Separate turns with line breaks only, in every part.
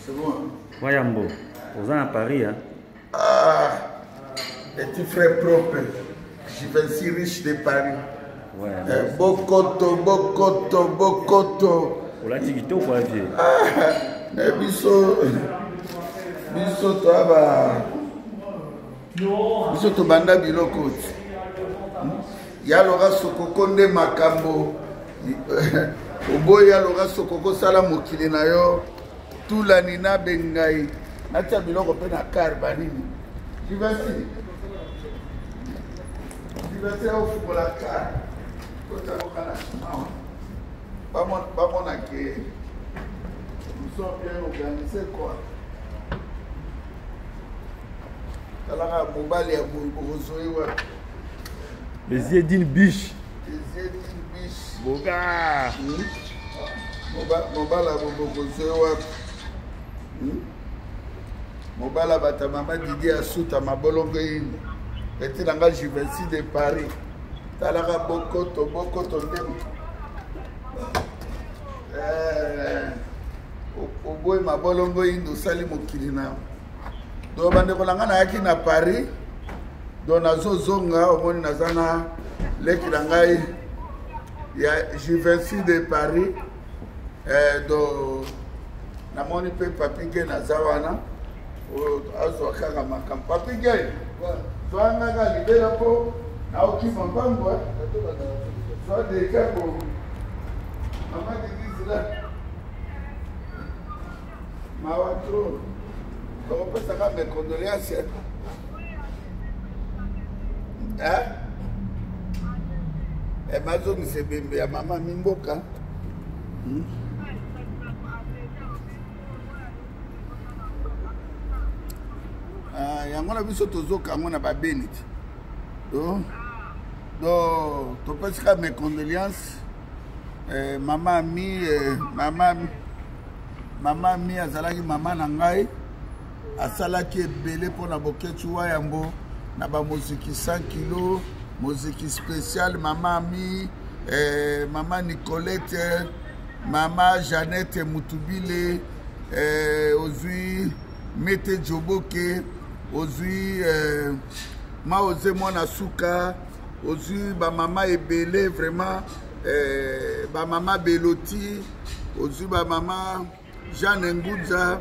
C'est bon.
Wayambo, oza na Paris hein?
Ah, petit frère propre. Je vais si riche de Paris.
Ouais.
Eh, bokoto, bokoto, bokoto.
Olati kitoko avie.
Ah, mais biso biso toa ba biso tobanda biloko ti. Ya loka sokoko nde makambo. Oboyi ya loka sokoko sala mokili na yo. Tulani na bengai. Natia biloko mpe na car banini. Jivasi. Jivasi ofukola car. Kota na awa. Bamona ke nous sommes bien organisés quoi. Talaka mobali ya boye bokozoi wapi?
Les yeux d'une biche.
Les yeux d'une biche.
Boga.
Mobala bokozoi wapi? Mobala bata mama Didier Asuta mabolongo yino. Eti nanga Juvenci de Paris. Talaka bokoto bokoto ndemo. Oboyi mabolongo yindo osali mokili na. Donc bandeko na nga nayaki na Paris. Donc nazozonga omoni naza na leki na ngai ya Juvenci de Paris. Donc namoni mpe Papi Gay naza wana azwa kaka makambo. Papi Gay, zwa ngaka libela mpo naokima mbango. Zwa deja ko mama Didizila mawa trop. Tokopesaka mes condoléances. Hein? Eh, bazongisa ebembe ya mama Mimboka. Ah, yango na biso tozoka yango na babeni ti. Do topesika mes condoléances. Mama Ami, mama, mama Ami azalaki mama na ngai, asalaki ebele mpona Boketshu Wayambo na ba moziki 100 kilo, moziki spécial mama Ami, mama Nicolette, mama Jeannette Mutubile, ozwi Mete Djoboke, ozwi Maoze mwana suka, ozwi ba mama ebele vraiment, ba mama Beloti, ozwi ba mama Jeanne Ngudza,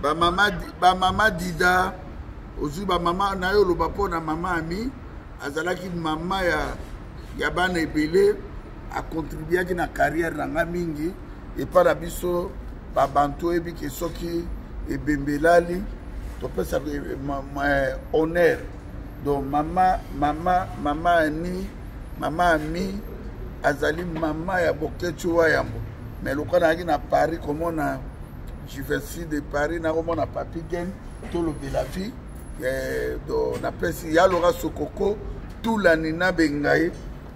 ba mama Dida, ozwi ba mama na yo loba mpo na mama Ami, azalaki mama ya bana ebele, akontribuaki na carrière na nga mingi epa na biso ba bantu oyebi ke soki ebembelali topesa honneur. Donc mama, mama, mama Ani, mama Ami azali mama ya Boketshu Wayambo. Mais lokola nayaki na Paris komona Juvenci de Paris, nakomona Papi Gen tolobela vie. Do napesi ya Laura Sokoko tulani na bengai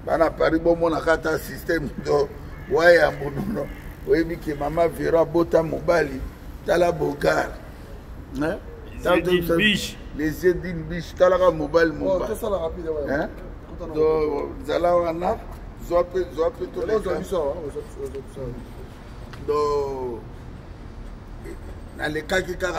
bana Paris bomona kata système do Wayambo nono oyebi ke mama Vero abota mobali tala bogar. Hein?
Les yeux d'une biche.
Les yeux d'une biche talaka mobali mobali.
Oh, tosala rapide, ouais.
Hein? Do zala wana zwa pe zwa pe to
leka.
Do nalekaki kaka.